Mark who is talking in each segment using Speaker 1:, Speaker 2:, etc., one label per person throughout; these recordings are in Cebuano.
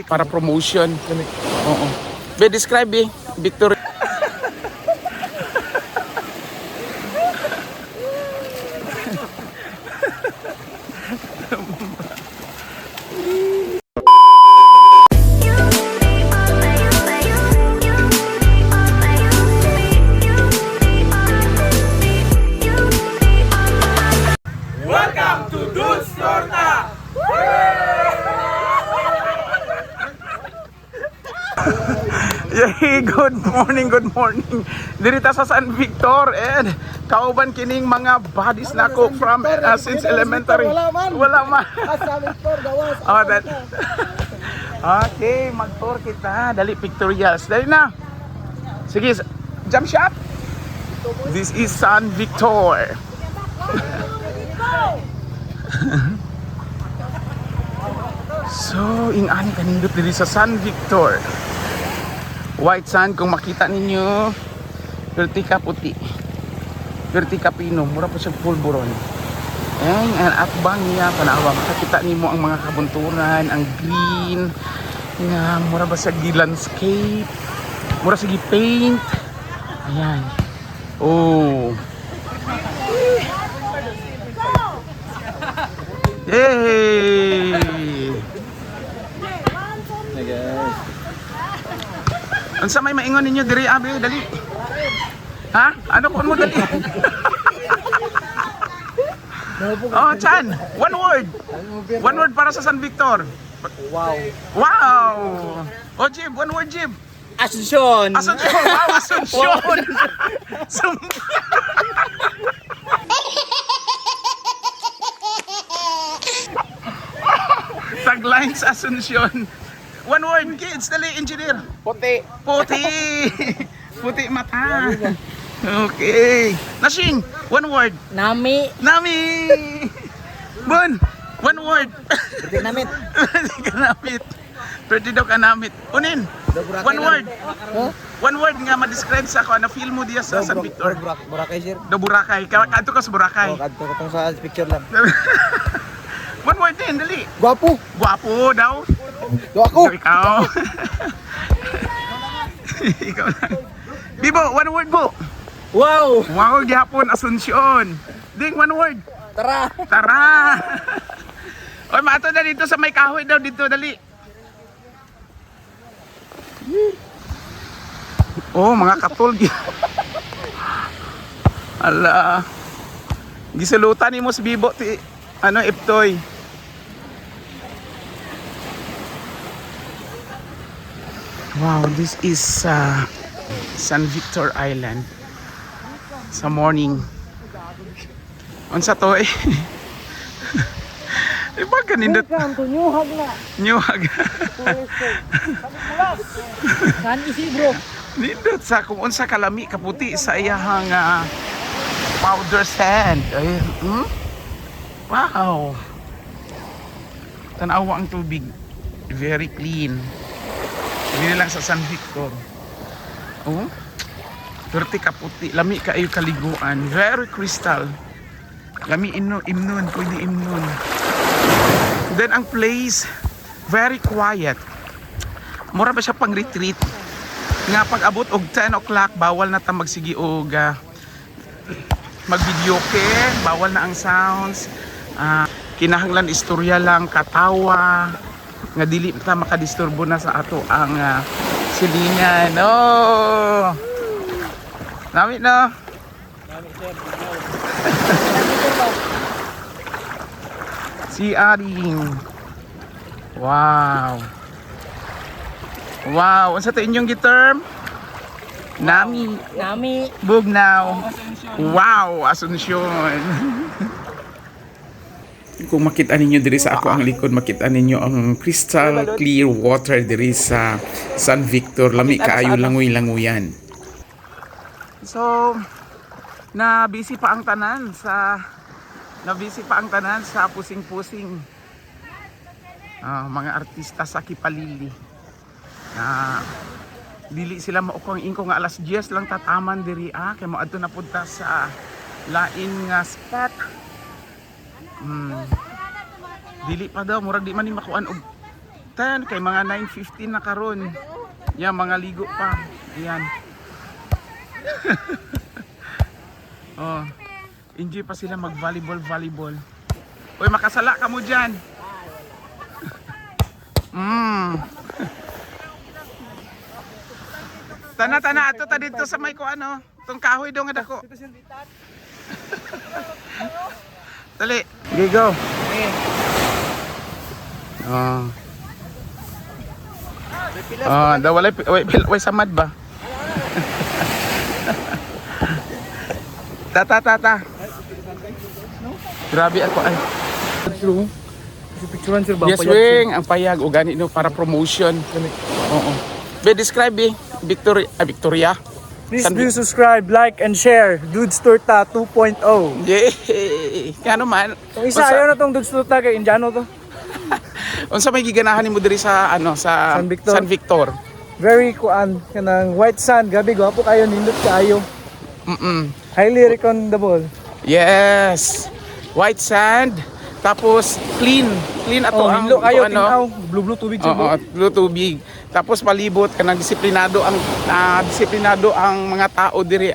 Speaker 1: Para promotion. Oo. Be, describe eh. Victor. Yay, good morning, good morning. Diri ta sa San Victor and kauban kining mga buddies nako from since elementary.
Speaker 2: Wala man.
Speaker 1: Wala man.
Speaker 2: Asa Victor, gawas.
Speaker 1: Oh, that. Okay, mag-tour kita. Dali, pictorials. Dali na. Sige, jump shot. This is San Victor. So, ing-ani kanindot diri sa San Victor. White sand kung makita ninyo. Perti ka puti. Perti ka pino, mura po siya pulburon. Ayan, ang atbang niya, panawa, makakita nimo ang mga kabunturan, ang green, nga, mura ba sa landscape, mura sa paint. Ayan. Oh. Yay! Unsa may maingon ninyo diri, abi, dali. Ha? Ano kon mo dali? Oh, Chan, one word. One word para sa San Victor.
Speaker 2: Wow.
Speaker 1: Wow! Oh, Jib, one word, Jib.
Speaker 2: Asunsyon.
Speaker 1: Asunsyon. Wow, Asunsyon. Tagline sa Asunsyon. One word, kids. Dali, engineer.
Speaker 2: Puti.
Speaker 1: Puti. Puti mata. Okay. Nashing, one word.
Speaker 2: Nami.
Speaker 1: Nami! Bun, one word.
Speaker 2: Puti namit.
Speaker 1: Pwede ka namit. Pwede daw ka namit. Unin, one word. One word nga ma-describe sa ako. Ano feel mo diya sa San Victor?
Speaker 2: Boracay, sir.
Speaker 1: Do Boracay. Kadto ka sa Boracay.
Speaker 2: Oh, kadto ko sa picture lang.
Speaker 1: One word din, dali.
Speaker 2: Gwapo.
Speaker 1: Gwapo daw.
Speaker 2: Do ako.
Speaker 1: So, ikaw. Ikaw lang. Bibo, one word po.
Speaker 2: Wow.
Speaker 1: Wow, gihapon, Asunsyon. Ding, one word.
Speaker 2: Tara.
Speaker 1: Tara! Oy, maato na dito sa may kahoy daw dito, dali. Oh, mga katol. Ala. Gisulutan nimo si Bibo ti ano Iptoy. Wow, this is San Victor Island. Sa morning. Unsa to eh? Iba kanindot.
Speaker 2: Welcome to New Hagna.
Speaker 1: Nyuhag.
Speaker 2: San Isidro.
Speaker 1: Nindot sa kung unsa kalami kaputi sa iyahang powder sand. Ay? Wow. Tanawa ang tubig. Very clean. Hindi lang sa San Victor. Oh. Perti kaputi, lami kaayo kaliguan. Very crystal. Lami ino imnon, pwede imnon. Then ang place very quiet. Mura ba siya pang retreat? Nga pag abot og 10 o'clock bawal na ta magsigi og mag-videoke, bawal na ang sounds. Kinahanglan istorya lang, katawa nga dili ta makadisturbo na sa ato ang silingan. Oh. Nami no. Si Aring. Wow. Wow, unsa to inyong giterm? Nami.
Speaker 2: Nami.
Speaker 1: Bugnaw. Wow, Asunsyon. Kung makita ninyo diri sa ako ang likod, makita ninyo ang crystal clear water diri sa San Victor. Lami kaayo langoy-langoyan. So, na busy pa ang tanan sa na busy pa ang tanan sa pusing-pusing. Mga artista sa Kipalili. Na dili sila maukang ingko nga alas 10 lang tataman diri kay moadto na pud ta sa lain nga spot. Dili pa daw murag di man ni makuan og 10 kay mga 9:15 na karon. Yan, mga ligo pa. Ayan. Oh. Enjoy pa sila mag-volleyball, volleyball. Uy, makasala ka mo dyan. Tana, tana, ato ta dito sa may ko ano. Itong kahoy daw nga dako. Dali. Okay, go. Oh. Ah, daw walay way, way samad ba? Ta ta ta ta. Grabe ako ay.
Speaker 2: True. Picturean sir ba?
Speaker 1: Yes, wing, ang payag o gani no para promotion. Oo. Be describe eh. Victoria, ah, Victoria.
Speaker 2: Please do subscribe, like, and share. Dudes Torta 2.0.
Speaker 1: Yay! Kano man?
Speaker 2: Itong isa, ayaw na tong Dudes Torta kay Indiano to.
Speaker 1: Unsa may giganahan nimo diri sa ano sa
Speaker 2: San Victor?
Speaker 1: San Victor?
Speaker 2: Very kuan, kanang white sand. Grabe, gwapo kayo, nindot kaayo. Highly recommendable.
Speaker 1: Yes. White sand tapos clean, clean ato
Speaker 2: Oh,
Speaker 1: ang
Speaker 2: hinlo kayo,
Speaker 1: ano.
Speaker 2: tinaw. Blue blue tubig sir.
Speaker 1: Oo, blue tubig. Tapos palibot kanang disiplinado ang disiplinado ang mga tao diri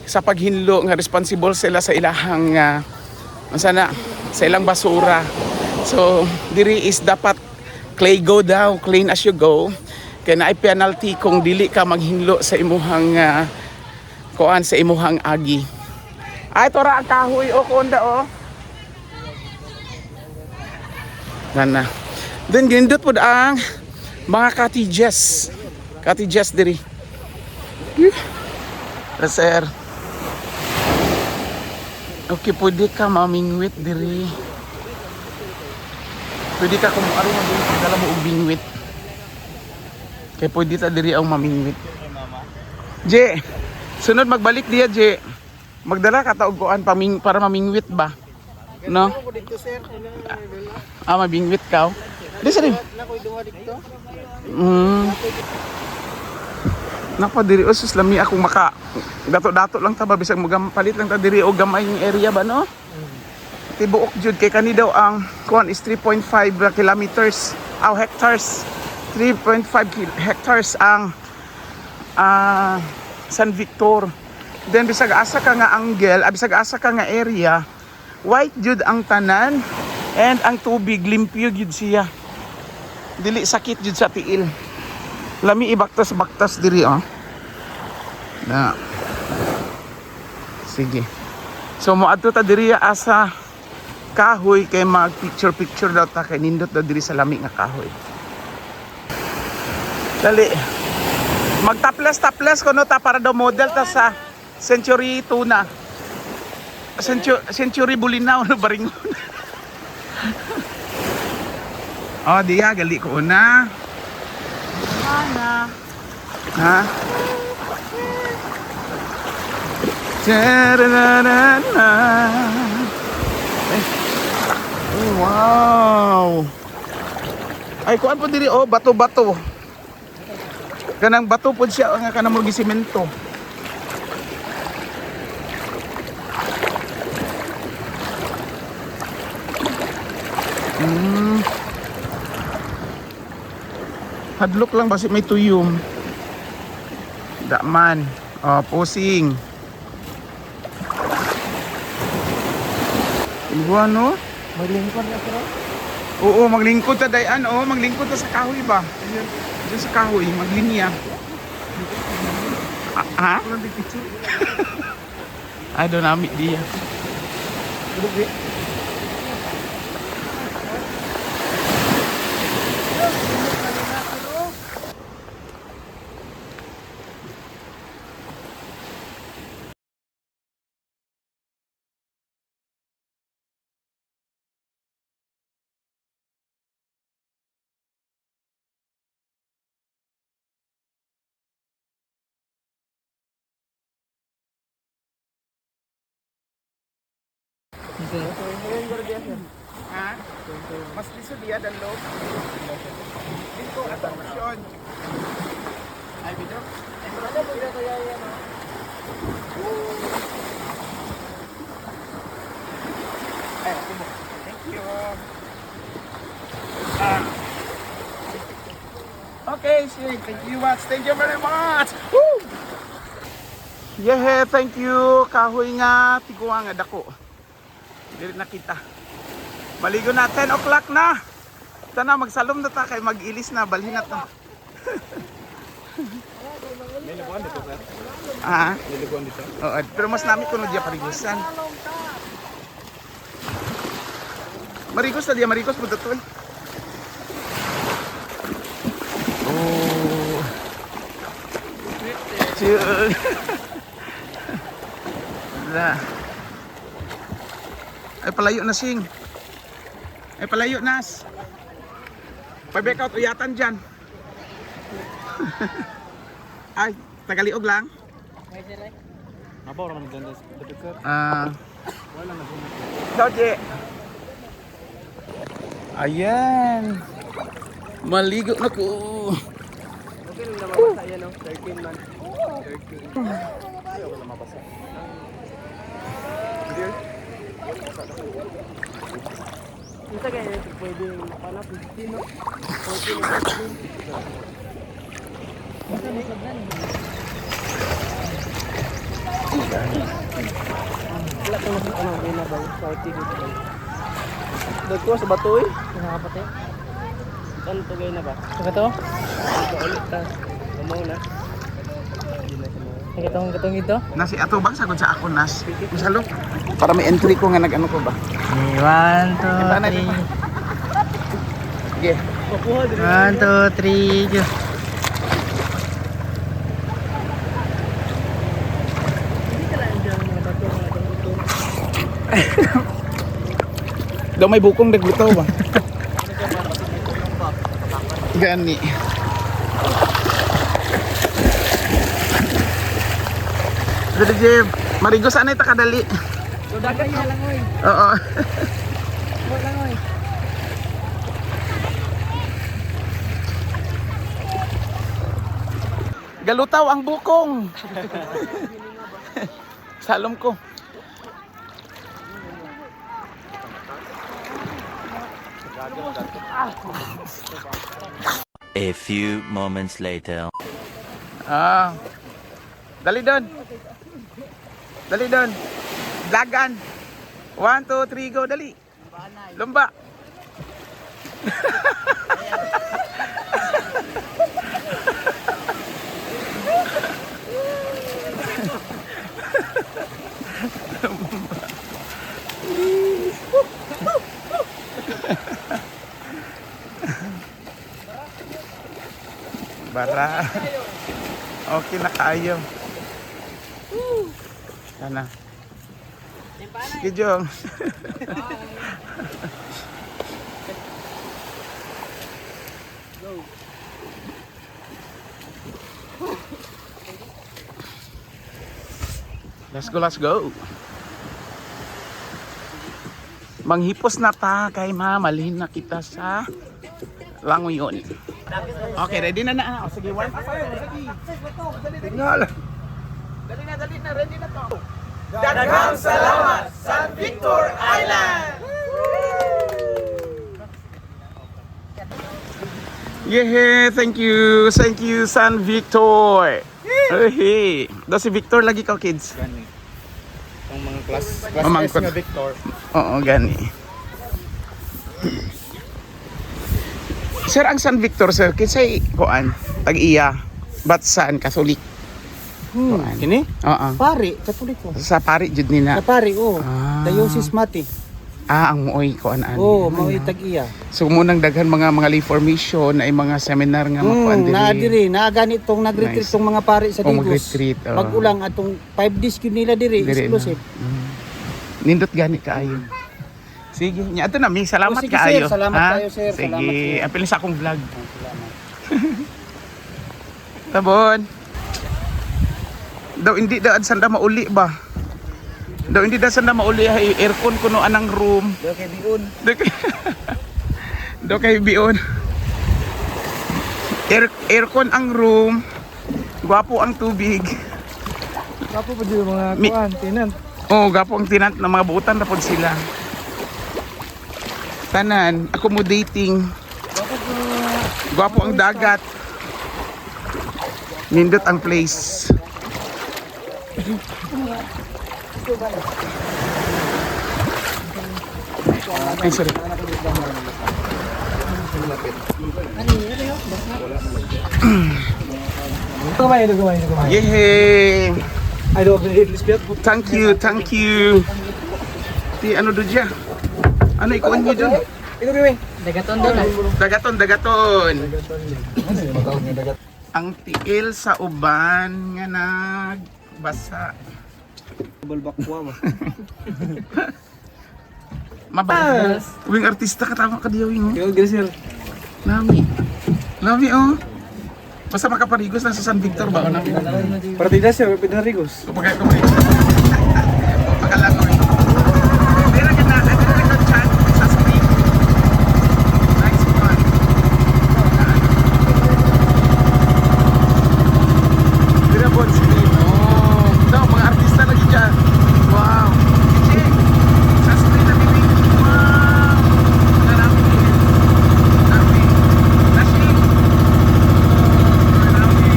Speaker 1: sa paghinlo nga responsible sila sa ilahang unsa na sa ilang basura. So diri is dapat clay go daw, clean as you go. Kay naay penalty kung dili ka maghinlo sa imuhang kuan sa imuhang agi. Ay, tora ang kahoy o konda o. Nana. Then gindot pod ang mga cottages. Cottages diri. Sir. Okay, pwede ka mamingwit diri. Pwede ka kung aron mo diri pagdala mo og bingwit. Kay pwede ta diri ang mamingwit. Je, sunod magbalik diya, Je. Magdala ka ta og kuan paming para mamingwit ba? No? Ah, mabingwit ka. Oh. Di sa rin. Nako diri oh, sus lami akong maka dato-dato lang ta ba bisag mugam palit lang ta diri og gamay yung area ba no? Tibuok jud kay kani daw ang kuan is 3.5 kilometers, aw hectares. 3.5 hectares ang San Victor. Then bisag asa ka nga angle, bisag asa ka nga area, white jud ang tanan and ang tubig limpyo jud siya. Dili sakit jud sa tiil. Lami ibaktas-baktas diri oh. Na. Sige. So moadto ta diri asa kahoy kay mag picture picture daw ta kay nindot daw diri sa lami nga kahoy. Dali. Magtaples-taples kuno ta para daw model ta sa Century Tuna. Century, Century Bulinaw no baringon. Oh, diya gali ko una.
Speaker 2: Ana.
Speaker 1: Ha? Ta-ra-ra-ra-ra. Ay. Oh, wow. Ay, kuan po diri oh, bato-bato. Kanang bato po siya nga kanang murag simento. Hadlok lang basi may tuyom. Daman. Oh, posing. Iguano?
Speaker 2: Maglingkod na sir.
Speaker 1: Oo, maglingkod ta dayan. Oo, maglingkod ta sa kahoy ba? Diyan sa kahoy, maglinya. Ah, ha? I don't know, diya. Ha? Mas liso diya dan loob. Dito at option. Ay, bidyo. Ay, ako mo. Thank you. Ah. Okay, sige. Thank you much. Thank you very much. Woo! Yeah, thank you. Kahoy nga, tiguang nga dako. Dili na kita. Maligo na, 10 o'clock na. Tana, magsalom na ta kay mag-ilis na, balhin na ta.
Speaker 3: May liguan dito, sir.
Speaker 1: Ah,
Speaker 3: May liguan dito.
Speaker 1: Oo, pero mas nami kuno diya parigusan. Marigos na diya, marigos po dato eh. Oh. Chill. Wala. Ay, palayo na sing. Ay, palayo nas. Pa-back out, uyatan dyan. Ay, tagaliog lang.
Speaker 3: Nabaw raman dyan dito, sir.
Speaker 1: Ah. Doje. Ayan. Maligo na ko.
Speaker 2: Okay lang naman basta yan, no? 13 man. 13. Isa kaya pwede pala 15, no? 14. Wala ko makita ng okay na ba? 40 dito.
Speaker 3: Dagko sa bato eh.
Speaker 2: Nakapatay. Saan tugay na ba?
Speaker 4: Ito?
Speaker 2: Ito ulit ta. Kumaw na. Hindi na kumaw.
Speaker 4: Katong katong ito?
Speaker 1: Nasi ato bang sagot sa ako nas. Masalo. Para may entry ko nga nag-ano ko ba.
Speaker 4: 1, 2,
Speaker 1: Iba na, iba
Speaker 4: 3.
Speaker 1: Sige.
Speaker 4: 1, 2, 3, go.
Speaker 1: Daw may bukong naglutaw ba? Gani. Dali, Jeb. Marigo sana ita kadali.
Speaker 2: So dagat na lang oy.
Speaker 1: Oo.
Speaker 2: Wala lang oy.
Speaker 1: Galutaw ang bukong. Salom ko.
Speaker 5: A few moments later.
Speaker 1: Ah. Dali doon. Dali doon. Dagan. 1, 2, 3, go. Dali. Lumba. Bara. Okay na kayo. Sana. Sige, Jong. Let's go, let's go. Manghipos na ta kay mamalhin na kita sa Langoyon. Okay, ready na na. O, sige, warm up tayo. Sige.
Speaker 3: Tinggal.
Speaker 1: Dali na, dali na, ready na to. Daghang salamat, San Victor Island! Yeah, thank you, San Victor. Hey, daw si Victor lagi ka, kids.
Speaker 3: Gani. Ang mga class class S
Speaker 1: Mamangkot.
Speaker 3: nga Victor.
Speaker 1: Oo, gani. Sir, ang San Victor, sir, kinsay kuan, tag-iya, Batsan, Catholic. Kuan.
Speaker 2: Kini?
Speaker 1: Oo.
Speaker 2: Pari, Katoliko.
Speaker 1: Sa pari jud ni na.
Speaker 2: Kapari, oh.
Speaker 1: Ah.
Speaker 2: Diocese Mati.
Speaker 1: Ah, ang muoy kuan ani.
Speaker 2: Oh, mao'y tag-iya.
Speaker 1: So munang daghan mga lay formation ay mga seminar nga makuan diri.
Speaker 2: Naa diri, naa gani tong nag-retreat
Speaker 1: Nice.
Speaker 2: tong mga pari sa
Speaker 1: Oh,
Speaker 2: Digos.
Speaker 1: mag-retreat, oh.
Speaker 2: Pag-ulang atong 5 days gyud nila diri,
Speaker 1: Diri na.
Speaker 2: exclusive.
Speaker 1: Nindot gani kaayo. Sige, nya ato na mi. Salamat
Speaker 2: Oh, sige,
Speaker 1: kaayo.
Speaker 2: sir. Salamat
Speaker 1: Ha?
Speaker 2: kayo, sir.
Speaker 1: Sige,
Speaker 2: Salamat, sir.
Speaker 1: apil sa akong vlog.
Speaker 2: Salamat.
Speaker 1: Tabon. Daw hindi daw sanda mauli ba? Daw hindi daw sanda mauli ay aircon kuno anang room.
Speaker 2: Daw kay biun.
Speaker 1: Daw kay bion. Aircon ang room. Gwapo ang tubig.
Speaker 4: Kapo pa dito mga kuan, tinan.
Speaker 1: Oo, gapo ang tinant ng mga buutan na pod sila. Tanan, accommodating. Gwapo ang dagat. Nindot ang place. Ay, sorry.
Speaker 2: Gamay, gamay, gamay.
Speaker 1: Yehey!
Speaker 2: I don't have the
Speaker 1: Thank you, thank you. Ti, ano do dyan? Ano ikuan niyo dun?
Speaker 2: Ito gamay.
Speaker 4: Dagaton doon ah.
Speaker 1: Dagaton, dagaton. Ang tiil sa uban nga nagbasa.
Speaker 3: Balbakwa ba?
Speaker 1: Mababa. Wing artista ka tama ka diya wing.
Speaker 2: Yo, Grisel.
Speaker 1: Nami. Nami oh. Basta makaparigos na sa San Victor ba? Nami.
Speaker 2: Partida siya, Pinarigos.
Speaker 1: Kapag kapag. Pakalangoy. Meron ka na, meron ka chat sa screen. Nice one. Meron po screen. Oh, no, mga artista lagi dyan. Wow. Chichi, sa screen na bibig. Wow. Narami din. Nami. Nashik. Nami.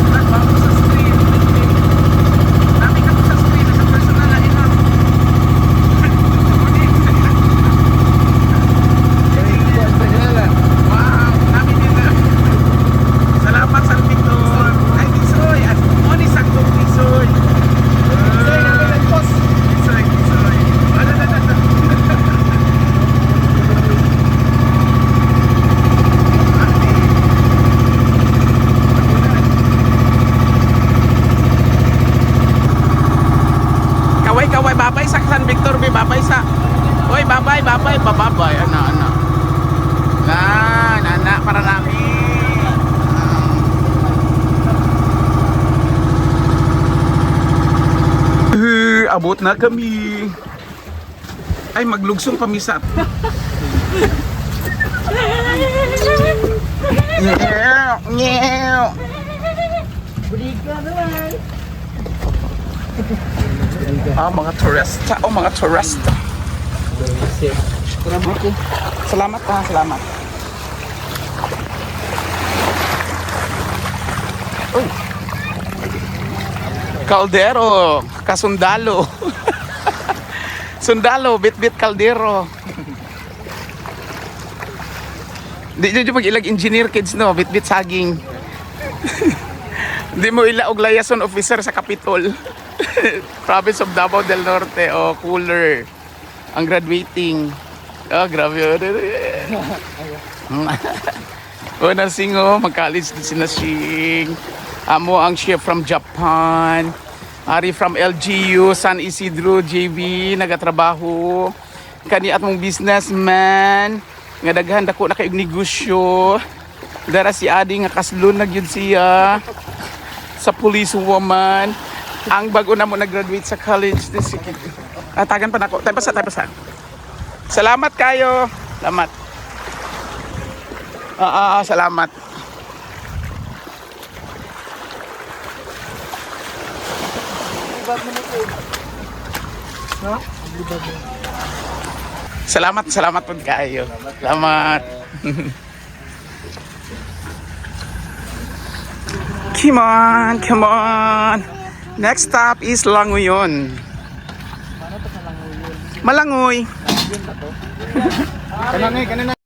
Speaker 1: Nagbago sa screen. Nami ka po sa screen. Sa personal na ina. Wow, nami din na. Salamat San Victor. Ay, Tisoy. At Moni Sakong Tisoy. Tisoy, Tisoy. Ano, ano, ano. Kaway, kaway, babay sa San Victor, be, babay sa. Oy, babay, babay, bababay. Ano, ano. Na, na, para namin. Eh, abot na kami. Ay, maglugsong pamisa. Yeah, yeah. Ah, mga turista. Oh, mga turista. Okay. Salamat ah, salamat. Uy. Caldero, kasundalo. Sundalo, bit-bit kaldero. Di di mag ilag engineer kids no, bit-bit saging. Di mo ila og liaison officer sa Capitol. Province of Davao del Norte o cooler. Ang graduating. Oh, grabe. Oh, nasing oh, mag-college din si Nasing. Amo ang chef from Japan. Ari from LGU, San Isidro, JB, nagatrabaho. Kani at mong businessman. Nga daghan dako na kayong negosyo. Dara si Adi nga kaslon na gyud siya sa police woman. Ang bago na mo nag-graduate sa college. This, tagan pa nako. Tayo pa sa, tayo pa sa. Salamat kayo. Salamat. Salamat. Salamat, salamat po kayo. Salamat. Come on, come on. Next stop is Languyon. Malangoy.
Speaker 3: Kanang eh, kanang.